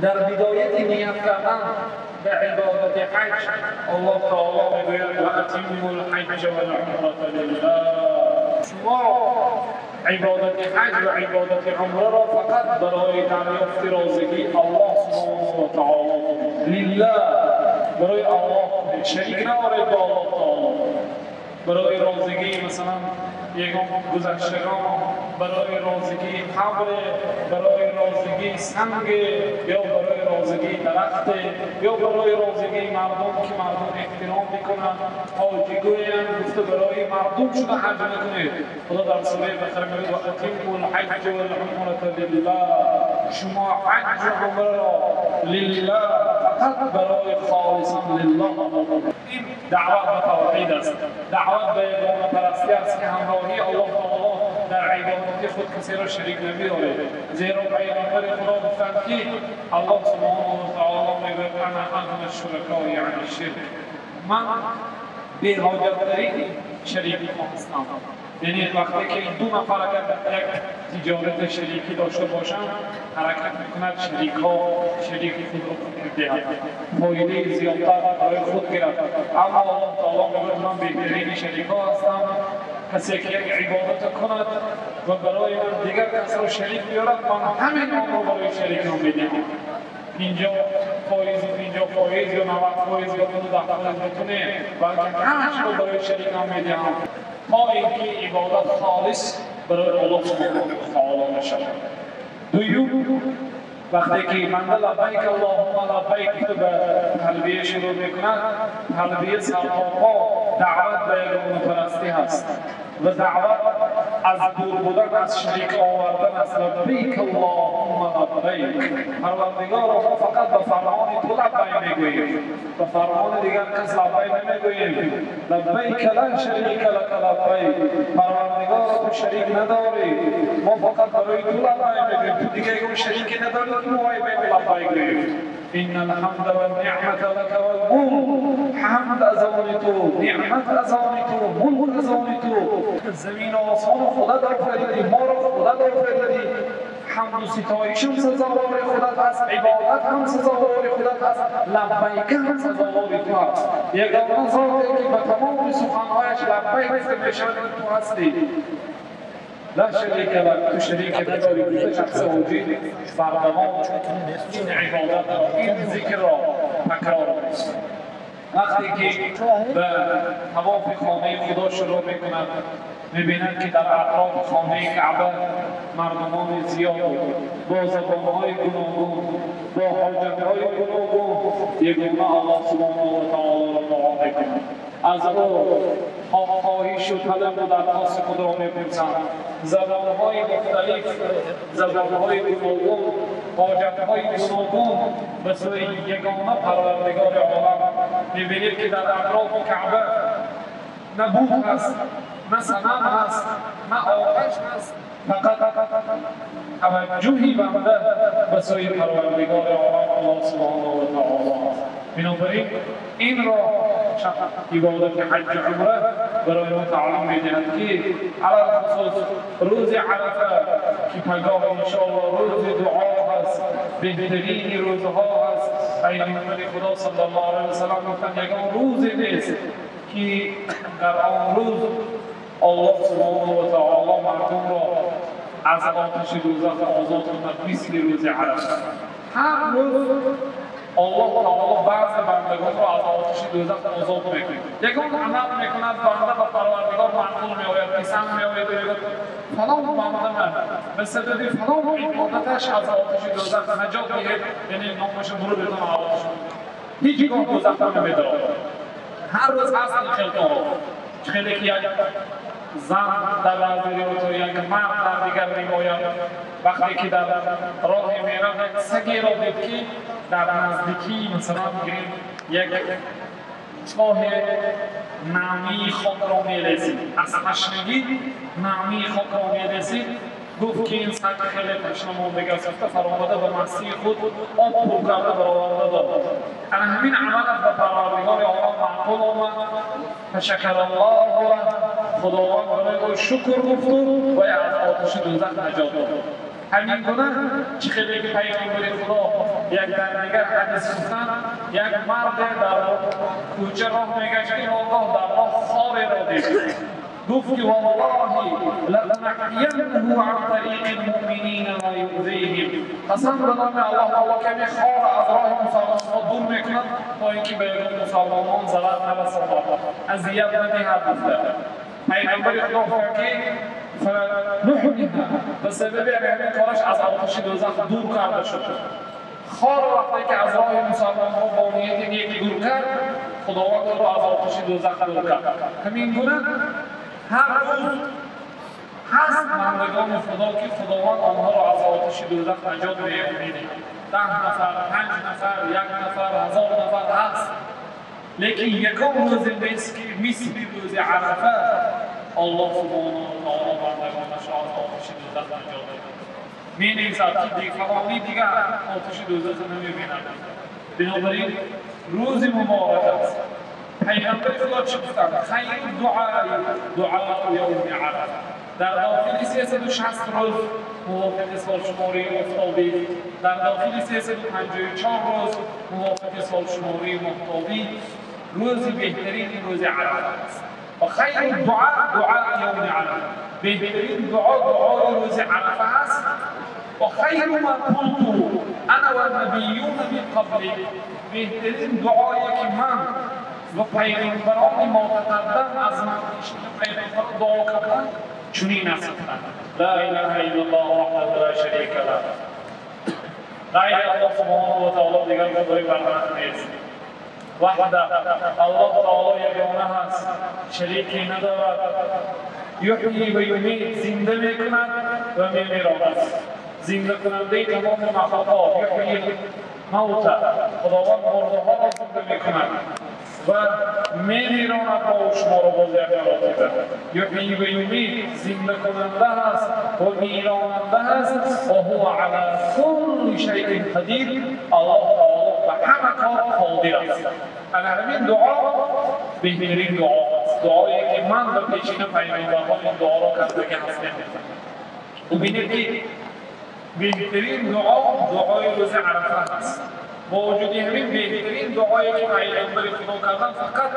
در بدایت نیت کردن به عبادت حج الله تعالی میگوید و اتموا الحج والعمرة لله. شما عبادت حج و عبادت عمره را فقط برای دریافت راضگی الله سبحانه و تعالی لله، برای الله شریک ندارید با الله تعالی، برای راضگی مثلا یگان گذشتگان، برای راضگی قبر، برای راضگی سنگ، یا برای راضگی درخت، یا برای راضگی مردم که مردم احترام میکنند، حاجی گویند گفته برای مردم شده حج نکنید. خدا در سوره بقره میگوید و اتموا الحج والعمرة لله. شما حج و عمره را لله، فقط برای خالصا لله. این دعوت به توحید است، دعوت به یگانه پرستی است که همراهی الله تعالی در عبادت خود کسی را شریک نمی‌دارد. زیرا پیامبر خدا گفتند که الله سبحانه و تعالی میگوید انا اغنی الشرکاء عن الشرک، من بی‌حاجت‌ترین شریک هستم. یعنی وقتی که دو نفر اگر در یک تجارت شریکی داشته باشند، حرکت میکند شریک ها شریک خود را بدهد، فایده زیادتر برای خود گیرد. اما الله تعالی میگوید من بهترین شریک ها هستم. کسی که یک عبادت کند و برای من دیگر کس را شریک بیارد، من همین آن را برای شریک ها میدهم. 50 فایز و 50 فایز یا 90 فایز یا 10 فایز بتونه، بلکه همش رو برای شریک ها میدهم تا اینکه عبادت خالص برای الله سبحانه و تعالی بشود. دوم، وقتی که بنده لبیک اللهم لبیک به تلبیه شروع میکند، تلبیه سرتاپا دعوت به یگانه پرستی هست و دعوت از دور بودن از شریک آوردن است. لبیک اللهم لبیک، پروردگار ما فقط به فرمان تو لبیک میگوییم، به فرمان دیگر کس لبیک نمیگوییم. لبیک لا شریک لک لبیک، پروردگار تو شریک نداری، ما فقط برای تو لبیک میگوییم، تو دیگه یک شریک نداری که ما لبیک گوییم. ان الحمد والنعمة لك والملك، حمد از آن تو، نعمت از آن تو، ملک از آن تو، زمین و آسمان خودت آفریدی، ما را خودت آفریدی، حمد و ستایش هم سزاوار خودت است، عبادت هم سزاوار خودت است، لبیک هم سزاوار تو است. یگانه ذاتی که به تمام سخنهایش لبیک گفته میشود تو هستی. لا شریک لک، تو شریک نداری. گفته شخص حاجی بردوام این عبادت را، این ذکر را تکرار است. وقتی که به طواف خانه خدا شروع میکند، میبیند که در اطراف خانه کعبه مردمان زیاد با زبانهای گوناگون، با حاجتهای گوناگون یگانه الله سبحانه و تعالی را دعا میکنند، از او خواهش و طلب و درخواست خود را میپرسند. زبانهای مختلف، زبانهای گوناگون، حاجتهای گوناگون به سوی یگانه پروردگار عالم. میبینید که در اطراف کعبه نه بت هست، نه صنم هست، نه آتش هست، فقط توجهی بنده به سوی پروردگار عالم الله سبحانه و تعالی است. بنابراین این را عبادت حج عمره برای ما تعلیم میدهد که علی الخصوص روز عرفه که پگاه انشاءالله روز دعا هست، بهترین روزها هست. پیامبر خدا صلی الله علیه و سلم گفتند یگان روزی نیست که در آن روز الله سبحانه و تعالی مردم را از آتش دوزخ آزاد کند مثل روز عرفه. هر روز الله تعالی بعض بندگان را از آتش دوزخ آزاد میکند. یگان عمل میکند بنده به پروردگار معقول میآید، پسند میآید و میگوید فلان بنده من به سبب فلان عبادتش از آتش دوزخ نجات دهید، یعنی نامش برو بدون آتش هیچگاه دوزخ نمیدارد. هر روز هست این خلقها خیلی که یک زن در بعضی روایات و یک مرد در دیگر روایت وقتی که در راه میرفت یک سگی را دید که در نزدیکی مثلا بگیریم یک چاه نمی خاک را میرسید، از تشنگی نمی خاک را میرسید. گفت که این سگ خیلی تشنه مانده است، گفته فرامده به مستی خود آب پر کرده برآورده داد. همین عملش به پروردگار عالم معقول آمد. فشکر الله له، خداوند برای او شکر گفت و از آتش دوزخ نجات داد. Ҳамин гуна чӣ хеле ки пайғамбари Худо як дар дигар ҳадис гуфтанд, як марде дар кӯча роҳ мегашт, ки ногаҳ дар роҳ хореро дид. Гуфт ки валлоҳи ланаҳияннаҳу ан тариқи лмуъминина ла юъзиҳим. Қасам ба номи Аллоҳ таоло ки ҳамин хор аз роҳи мусалмонҳо дур мекунад, то ин ки ба ягон мусалмонон зарар нарасонад, азият надиҳад гуфта. Пайғамбари Худо гуфтанд ки фануҳниҳа, ба сабаби ҳамин кораш аз оташи дӯзах дур карда шуд. Хор вақте ки аз роҳи мусалмонҳо бо нияти нек дур кард, Худованд ӯро аз оташи дӯзах дур кард. Ҳамин гуна ҳар рӯз ҳаст бандагони Худо ки Худованд онҳоро аз оташи дӯзах наҷот медиҳад. 10 нафар, 5 нафар, 1 нафар, 1000 нафар ҳаст. Лекин ягон рӯзе нест ки мисли рӯзи Арафа Аллоҳ субҳонаҳу ва таоло бандагонашро аз оташи дӯзах наҷот медиҳад. Менависад ки фалонӣ дигар оташи дӯзахро намебинад. Бинобар ин рӯзи муборак аст. Пайғамбари Худо чӣ гуфтанд? Хайру дуаи дуаи явми Арафа. Дар дохили 360 рӯз мувофиқи солшумории офтобӣ, дар дохили 354 рӯз мувофиқи солшумории моҳтобӣ, рӯзи беҳтарин рӯзи Арафа аст. Ва хайру дуа дуаи явми Арафа. Беҳтарин дуо дуои рӯзи Арафа аст. Ва хайру ма қулту ана ваннабиюна мин қабли. Беҳтарин дуое ки ман ва пайғамбарони мотақаддам аз ман пайғамбарон дуо карданд чунин аст. Ла илаҳа иллаллоҳ ваҳдаҳу ла шарика лаҳ. Ғайри Аллоҳ субҳонаҳу ва таоло дигар худои барҳақ нест. Ваҳда, Аллоҳ таоло ягона ҳаст, шарике надорад. Юҳйи ва юмит, зинда мекунад ва мемиронад. Зиндакунандаи тамоми махлуқот. Юҳйи мавта, Худованд мурдаҳоро зинда мекунад ва мемиронад бо шуморо боз як маротиба. Юҳйи ва юмит, зиндакунанда ҳаст ва миронанда ҳаст. Ва ҳува ала кулли шайъин қадир. Аллоҳ таоло ба ҳама кор қодир аст. Ана ҳамин дуо беҳтарин дуо аст. Дуое ки ман ва пешина пайғамбарҳо ин дуоро кардагӣ ҳастем. Бубинед ки беҳтарин дуо дуои рӯзи Арафа ҳаст. Бо вуҷуди ҳамин беҳтарин дуое ки пайғамбари Худо карданд, фақат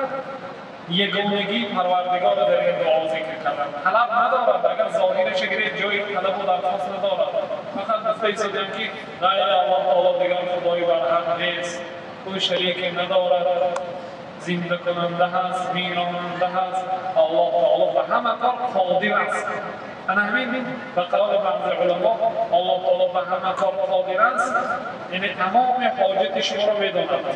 ягонагии Парвардигорро дар ин дуо зикр карданд. Талаб надорад, агар зоҳираш гиред ҷои талабу дархост надорад. Фақат гуфта истодем ки ғайри Аллоҳ таоло дигар худои барҳақ нест, ӯ шарике надорад, зиндакунанда ҳаст, миронанда ҳаст. Аллоҳ таоло ба ҳама кор қодир аст. Ана ҳамин ба қавли баъзе уламо Аллоҳ таоло ба ҳама кор қодир аст, яъне тамоми ҳоҷати шуморо медонад.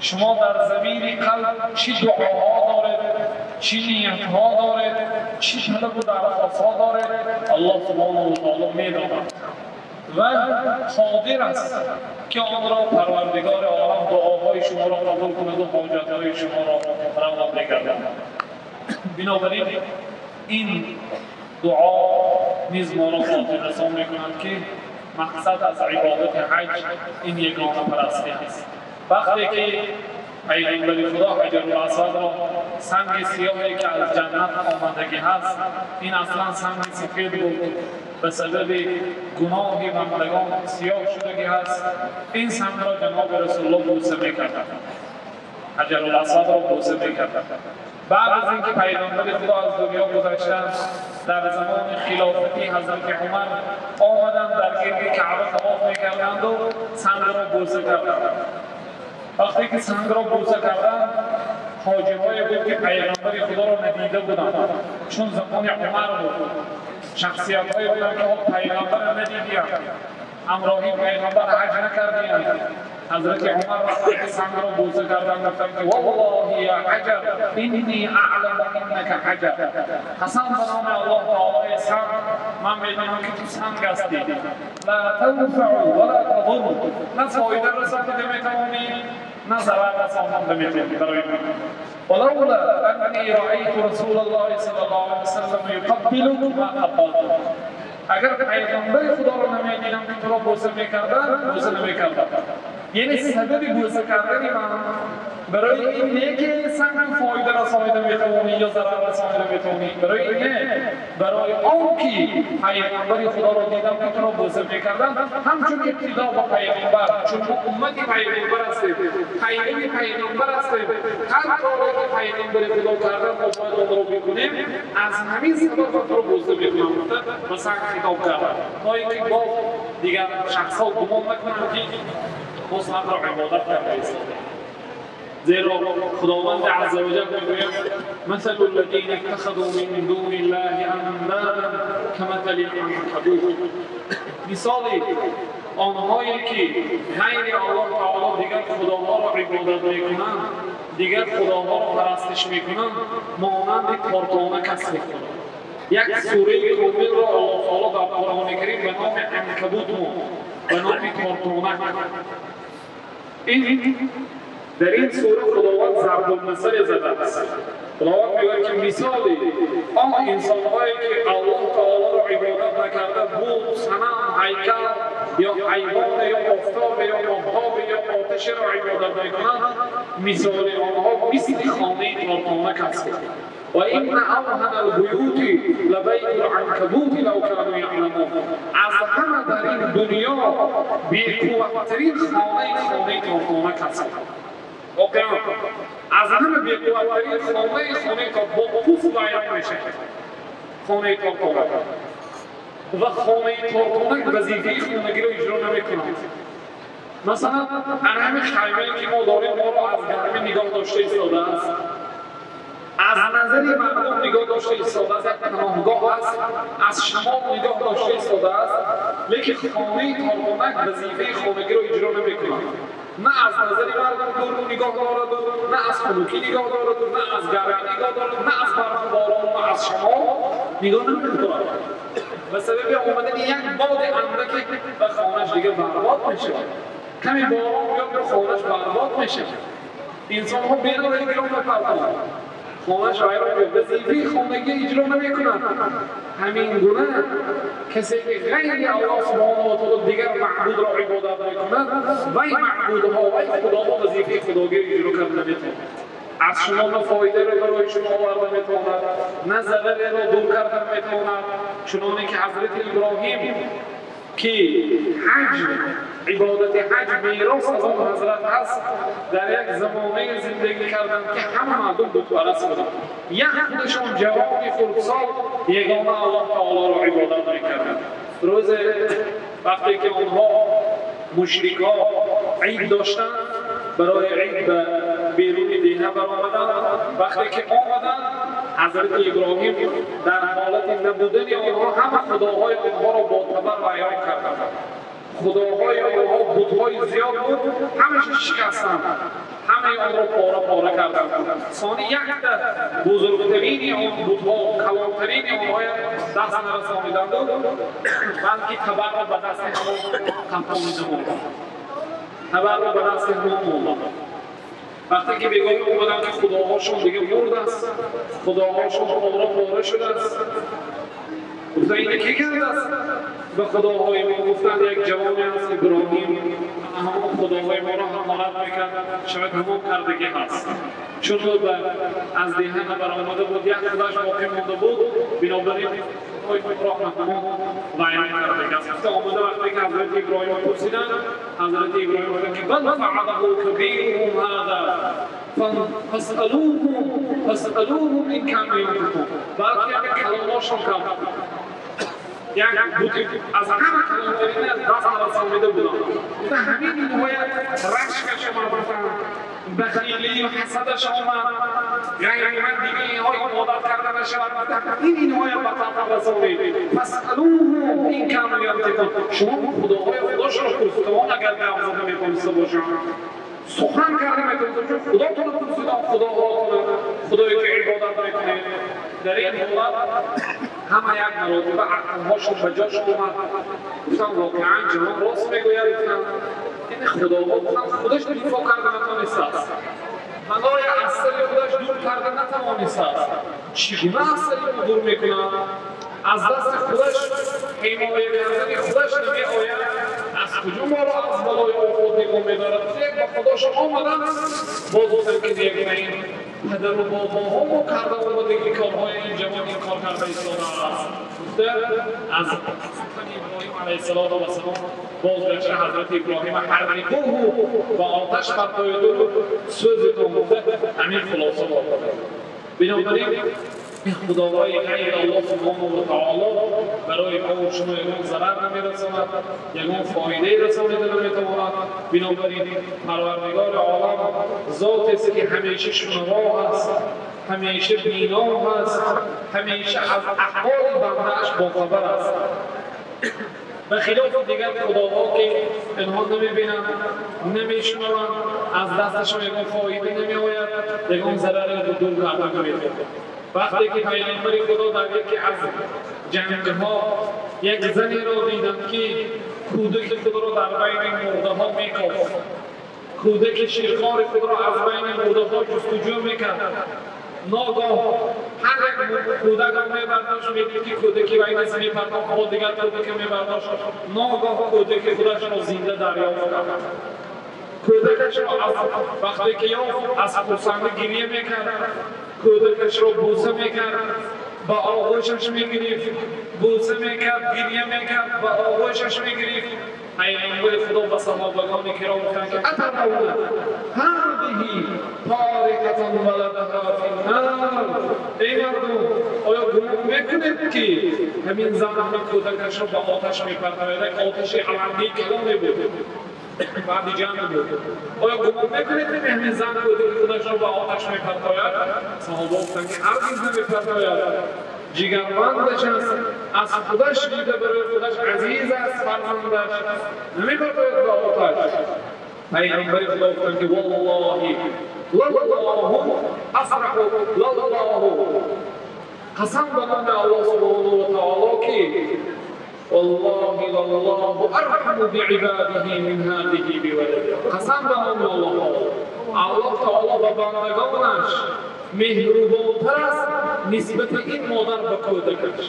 Шумо дар замини қалб чӣ дуоҳо доред, чӣ ниятҳо доред, чӣ талабу дархостҳо доред, Аллоҳ субҳонаҳу ва таоло медонад ва қодир аст ки онро Парвардигори олам дуоҳои шуморо қабул кунад ва ҳоҷатҳои шуморо раво бигардонад. Бинобар ин ин дуо низ моро хотиррасон мекунад ки мақсад аз ибодати ҳаҷ ин ягонапарастӣ аст. Вақте ки пайғамбари Худо Ҳаҷарул Асвадро, санги сиёҳе ки аз ҷаннат омадагӣ ҳаст, ин аслан санги сафед буд, ба сабаби гуноҳи бандагон сиёҳ шудагӣ ҳаст, ин сангро ҷаноби Расулуллоҳ бӯса мекарданд, Ҳаҷарул Асвадро бӯса мекарданд. Баъд аз инки пайғамбари Худо аз дунё гузаштанд, дар замони хилофати ҳазрати Умар омаданд дар гирди Каъба тавоф мекарданду сангро бӯса карданд. Вақте ки сангро бӯса карданд, ҳоҷиҳое буд ки пайғамбари Худоро надида буданд, чун замони Умар буд, шахсиятҳое буданд ки пайғамбарро надидиянд, ҳамроҳи пайғамбар ҳаҷ накардиянд. Ҳазрати Умар вақте ки сангро бӯса карданд, гуфтанд ки валлоҳи я ҳаҷар инни аъламу иннака ҳаҷар. Қасам ба номи Аллоҳ таолои санг, ман медонам ки ту санг ҳастӣ. Ла танфау вала тадур, на фоида расонида метавонӣ, на зарар расонида метавонӣ барои ман. ولولا أني رأيت رسول الله صلى الله عليه وسلم يقبلك ما قبلتك. اگر پیغمبر خدا را نمی‌دیدم که تو را بوسه می‌کردم، بوسه نمی‌کردم. یعنی سبب بوسه کردن من Барои ин не ки санг фоида расонида метавонӣ ё зарар расонида метавонӣ, барои ин не, барои он ки пайғамбари Худоро дидам ки туро бӯса мекарданд, ҳамчун иқтидо ба пайғамбар, чун мо уммати пайғамбар ҳастем, пайрави пайғамбар ҳастем, ҳар коре ки пайғамбари Худо кардан мо бояд онро бикунем, аз ҳамин сабаб туро бӯса мекунам гуфта ба санг хитоб кард, то ин ки боз дигар шахсҳо гумон накунанд ки мо сангро ибодат карда истодаем. Зеро Худованд азза ва ҷалл мегӯяд: مثل الذين اتخذوا من دون الله اندادا كمثل العنكبوت. Мисоли онҳое ки ғайри Аллоҳ таоло дигар худоҳоро ибодат мекунанд, дигар худоҳоро парастиш мекунанд, монанди тортонак аст. Як сураи комилро Аллоҳ таоло дар Қуръони Карим ба номи анкабут монд, ба номи тортонак. Ин дар ин сура Худованд зарбулмасале задааст. Худованд мегӯяд ки мисоли он инсонҳое ки Аллоҳ таолоро ибодат накарда, бут, санам, ҳайкал ё ҳайвон ё офтоб ё моҳтоб ё оташеро ибодат мекунанд, мисоли онҳо мисли хонаи тортонак аст. ва инна авҳана албуюти лабайту ланкабути лав кану яъламун. Аз ҳама дар ин дунё беқувваттарин хонаи хонаи тортонак аст. Воқеан аз ҳама беқувваттарин хонаи хонаи бо пуф вайрон мешавад хонаи тортонак. Ва хонаи тортонак вазифаи хонагиро иҷро намекунад. Масалан, ҳамин хаймае ки мо дорем, моро аз гармӣ нигоҳ дошта истодааст, аз назари мардум нигоҳ дошта истодааст, як паноҳгоҳ аст, аз шамол нигоҳ дошта истодааст, лекин хонаи тортонак вазифаи хонагиро иҷро намекунад. На аз назари мардум дур нигоҳ дорад, на аз хунукӣ нигоҳ дорад, на аз гармӣ нигоҳ дорад, на аз барфу борон, на аз шамол нигоҳ намедорад. Ба сабаби омадани як боди андаке ба хонаш дигар барбод мешавад. Каме борон биёд, ба хонаш барбод мешавад. Инсонҳо берун гирон мепартонанд, хонаш вайрон мешавад, вазифаи хонагӣ иҷро намекунад. Ҳамин гуна касе ки ғайри Аллоҳ субҳонаҳу ва таоло дигар маъбудро ибодат мекунад, вай маъбудҳо, вай худоҳо вазифаи худогиро иҷро карда наметавонад. Аз шумо на фоидаро барои шумо оварда метавонад, на зарареро дур карда метавонад. Чуноне ки ҳазрати Иброҳим ки ҳаҷ, ибодати ҳаҷ мерос аз он ҳазрат ҳаст, дар як замонае зиндагӣ карданд ки ҳама мардум бутпараст буданд. Як худашон ҷавони хурдсол ягона Аллоҳ таолоро ибодат мекарданд. Рӯзе вақте ки онҳо мушрикҳо ид доштанд, барои ид ба беруни деҳа баромаданд. Вақте ки омаданд, ҳазрати Иброҳим дар ҳолати набудани онҳо ҳама худоҳои онҳоро бо табар вайрон карданд. Худоҳои онҳо бутҳои зиёд буд, ҳамаша шикастанд, ҳамаи онро пора пора карданд. Сони якта бузургтарини он бутҳо, калонтарини онҳоя даст нарасониданд, балки табарро ба дасти ҳамон қампонида монданд, табарро ба дасти ҳамон монданд. Вақте ки бегоҳӣ омаданд ки худоҳошон дига мурд аст, худоҳошон пора пора шудааст, гуфта ина ки кардааст? Ба худоҳои мо гуфтанд як ҷавоне аст Иброҳим, ҳамон худоҳои моро ҳақорат мекард, шояд ҳамон кардагӣ ҳаст. Чун ӯ аз деҳа набаромада буд, як худаш боқӣ монда буд, бинобар ин худоҳои моро ҳамон вайрон кардагӣ аст. Гуфта омада вақте ки ҳазрати Иброҳим пурсиданд, ҳазрати Иброҳим гуфтанд ки бал фаалаҳу кабируҳум ҳаза фасалуҳум ин кану янтиқун, балки як калоношон кард, як бути аз ҳама калонтарин даст нарасонида буданд. Гуфта ҳамин инҳоя рашкаш омад, гуфтанд бахилӣ ва ҳасадаш омад, ғайри ман дига инҳо ибодат карда нашавад, ин инҳоя ба қатл расонид. Фасалуҳум ин кану янтиқун, шумо худоҳои худошро пурсидавон агар гап зада метавониста бошанд, сухан карда метавониста бошанд, худотонро пурсидам, худоҳотонро, худое ки ибодат мекунед. Дар ин ҳолат ҳама як маротиба ақлҳошон ба ҷош омад. Гуфтанд воқеан ҷавон рост мегӯяд. Гуфтанд ин худоҳо гуфтанд худаш дифоъ карда натавонистааст, балои аз сари худаш дур карда натавонистааст, чӣ гуна аз сари ӯ дур мекунад? Аз дасти худаш ҳимоя кардани худаш намеояд, аз куҷо моро аз балои офот нигоҳ медорад? як ба худошон омаданд, боз гуфтанд ки ин падару бобоҳомо карда омадагӣ корҳои ин ҷавон ин кор карда истодааст. Гуфта аз сухани Иброҳим алайҳиссалоту вассалом бозгашта ҳазрати Иброҳим ҳарриқуҳу ба оташ партоиду сӯзитон гуфта ҳамин хулоса овард. Бинобар ин худовои ғайр Аллоҳ субҳонаҳу ва таоло барои мо ва шумо ягон зарар намерасонад, ягон фоидае расонида наметавонад. Бинобар ин Парвардигори олам зотест ки ҳамеша шунаво ҳаст, ҳамеша бино ҳаст, ҳамеша аз аҳволи бандааш бохабар аст. Ба хилофи дигар худоҳо ки инҳо намебинанд, намешунаванд, аз дасташон ягон фоида намеояд, ягон зараре дур карда наметавонад. Вақте ки пайғамбари Худо дар яке аз ҷангҳо як занеро диданд ки кӯдаки худро дар байни мурдаҳо мекофт, кӯдаки ширхори худро аз байни мурдаҳо ҷустуҷӯ мекард. Ногоҳ ҳар як кӯдакро мебардошт, медид ки кӯдаки вай нест, мепартофт, бо дигар кӯдаке мебардошт. Ногоҳ кӯдаки худашро зинда дарёфт кард. Кӯдакашро вақте ки ёфт, аз хурсандӣ гирья мекард, кӯдакашро бӯса мекард, ба оғӯшаш мегирифт, бӯса мекард, гирья мекард, ба оғӯшаш мегирифт. Пайғамбари Худо ба саҳобагони киром гуфтанд ки атаравна ҳадиҳи ториқатан валадаҳа финнар. Эй мардум, оё гумон мекунед ки ҳамин зан ҳамин кӯдакашро ба оташ мепартояд? Як оташи алангии калоне буд, баъди ҷанг буд. Оё гумон мекунед ки ҳамин зан кӯдаки худашро ба оташ мепартояд? Саҳоба гуфтанд ки ҳаргиз намепартояд. Ҷигарбандаш аст, аз худаш дида барои худаш азиз аст, фарзандаш намепартояд ба оташ. Пайғамбари Худо гуфтанд ки валлоҳи лаллоҳу асраҳу лаллоҳу, қасам ба номи Аллоҳ субҳонаҳу ва таоло ки والله لله أرحم بعباده من هذه بولده. قسم به نام الله، الله تعالی به بندگانش مهربانتر است نسبت این مادر به کودکش.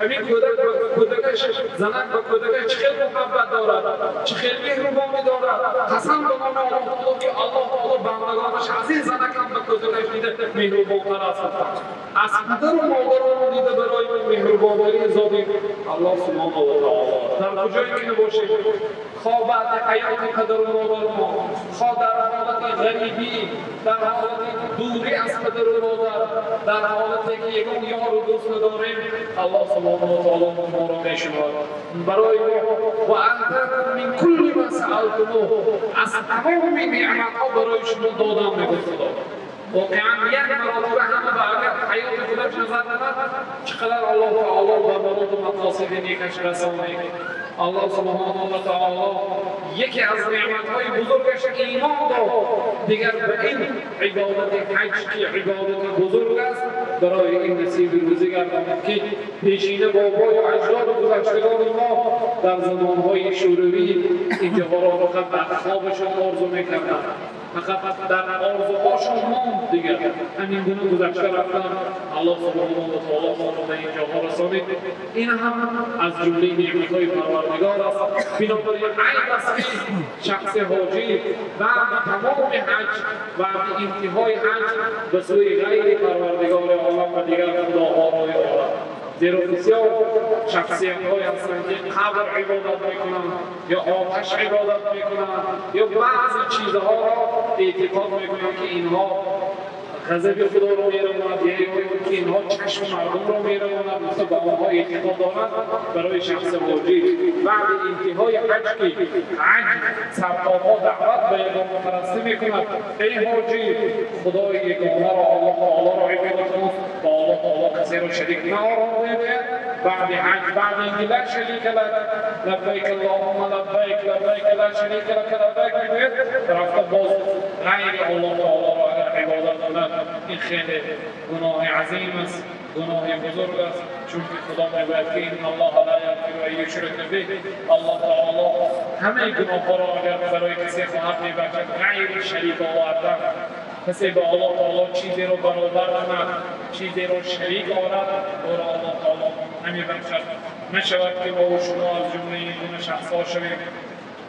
همین کودک به کودکش، زنک به کودکش چه خیلی محبت دارد، چه خیلی مهربانی دارد. قسم به نام الله تعالی که الله تعالی بندگانش از این زنک هم به کودکش دیده مهربانتر است. از پدر و مادران دیده برای مهربانی ذاتی الله سبحانه و تعالی. در کجایی که نباشید، خواه بعد حیات پدر و مادر ما، خواه در حالت غریبی، در حالت دوری از پدر و مادر، در حالتی که یگان یار و دوست نداریم، الله سبحانه و تعالی ما را میشمارد برای ما. و آتاکم من کل ما سألتموه، از تمام نعمت‌ها برای شما دادم میگوید خدا. واقعا یک مراتبه همه به اگر حیات خودش نظر نداد چقدر الله تعالی به مراد و مقاصد نیکش رسانید. الله سبحانه و تعالی یکی از نعمت‌های بزرگش ایمان داد، دیگر به این عبادت حج که عبادت بزرگ است برای این نصیب روزی گرداند که پیشینه بابای و اجداد و گذشتگان ما در زمانهای شوروی اینجاها را فقط در خوابشان آرزو میکردند، فقط در آرزوهاشون ماند، دیگر همین گونه گذشته رفتن. الله سبحانه و تعالی ما را به اینجاها رسانید. این هم از جمله نعمت‌های پروردگار است. بنابراین عیب است که شخص حاجی بعد تمام حج، بعد انتهای حج به سوی غیر پروردگار عالم و دیگر خداها روی آورد. زیرا بسیار شخصیت های هستند که قبر عبادت میکنند یا آتش عبادت میکنند یا بعضی چیزها را اعتقاد میکنند که اینها غضب خدا را میرواند یا که اینها چشم مردم را میرواند، مثل به آنها اعتقاد دارند. برای شخص واجب بعد انتهای حج که حج سرتاپا دعوت به یگانه پرستی میکند، ای حاجی خدای یگانه را، الله تعالی را عبادت کن و الله تعالی کسی را شریک نآرام. بعد حج، بعد اینکه لا شریک لک، لبیک اللهم لبیک، لبیک لا شریک لک لبیک میگوید، رفته باز غیر الله تعالی را اگر عبادت کند این خیلی گناه عظیم است، گناه بزرگ است. چون که خدا میگوید که ان الله لا یغفر ان یشرک به، الله تعالی همه گناه‌ها را اگر برای کسی خواهد میبخشد غیر شریک آوردن، کسی به الله تعالی چیزی را برابر کند، چیزی را شریک آورد، او را الله تعالی نمیبخشد. نشود که ما و شما از جمله این گونه شخص‌ها شویم.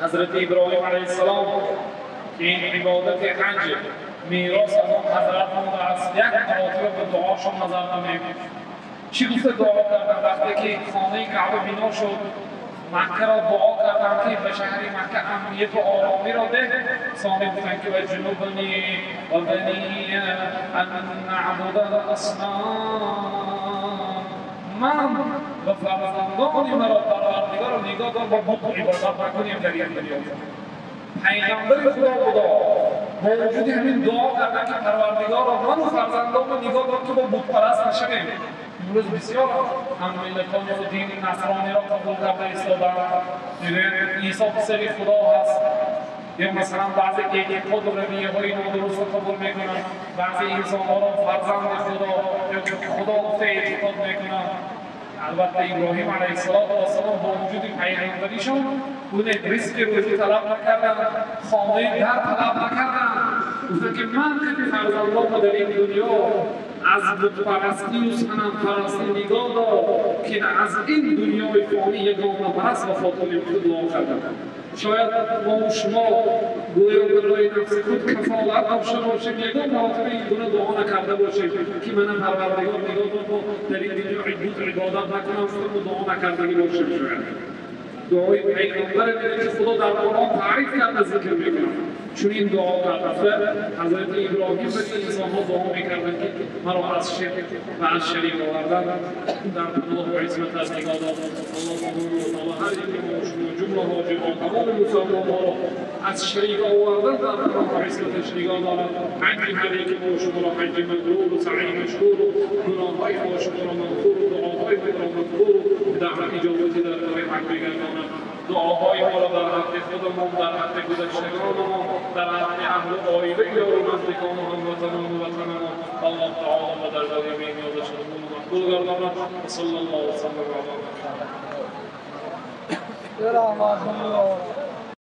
حضرت ابراهیم علیه السلام ки ин ибодати ҳаҷ мерос аз он ҳазрат мондааст, як маротиба ба дуошон назар кунем. Чӣ гуфта дуо карданд вақте ки хонаи Каъба бино шуд? Маккаро дуо карданд ки ба шаҳри Макка амнияту оромиро деҳ. Сони гуфтанд ки ва ҷунубни ва бания ан наъбуда аласнам, ман ва фарзандони маро Парвардигоро нигоҳ дор ба бут ибодат накунем дар ин дунё. Пайғамбари Худо буда бо вуҷуди ҳамин дуо карданд ки Парвардигоро ману фарзандонро нигоҳ дор ки бо бутпараст нашавем. Имрӯз бисёр ҳаммиллатони дини насрониро қабул карда истодаанд, мегӯянд Исо писари Худо ҳаст, ё масалан баъзе эътиқоду равияҳои нодурустро қабул мекунанд, баъзе инсонҳоро фарзанди Худо ё Худо гуфта эътиқод мекунанд. Албатта Иброҳим алайҳиссалоту вассалом бо вуҷуди пайғамбаришон бунед ризқи рӯзӣ талаб накарданд, хонаи дар талаб накарданд. Гуфтанд ки ман қади фарзандонро дар ин дунё аз бутпарастию санампарастӣ нигоҳ дор, ки аз ин дунёи фонӣ ягонапараст вафот кунем. Худ дуо карданд. Шояд мо шумо гӯё барои нафси худ кафолат дошта бошем, ягон маротиба ин гуна дуо накарда бошем ки манам Парвардигор нигоҳ дор мо дар ин дунё бут ибодат накунам, мо дуо накардагӣ бошем. Шояд дуои пайғамбаре ки Худо дар Қуръон таъриф карда зикр мекунад, чунин дуо кард. Ҳазрати Иброҳим ба инсонҳо дуо мекарданд ки маро аз ширк ва аз шарик овардан дар паноҳу исматаш нигоҳ дор. Аллоҳ субҳонаҳу ва таъоло ҳар яке мо шумо ҷумла ҳоҷиҳо тамоми мусалмонҳоро аз шарик овардан дар паноҳу исматаш нигоҳ дорад. Ҳаҷи ҳар яке мо шуморо ҳаҷи мабруру саъи машкуру, гуноҳҳои мо шуморо мағфуру, дуоҳои моро мақбулу, даъват иҷобати дар барои ҳақ бигардонад. Дуоҳои моро дар ҳаққи худамон, дар ҳаққи гузаштагонамон, дар ҳаққи аҳлу оилаи ёру наздикону ҳамватанону ватанамон Аллоҳ таоло ба даргоҳи бениёзаш қабулу мақбул гардонад. Ва саллаллоҳу васаллам ала Muhammad.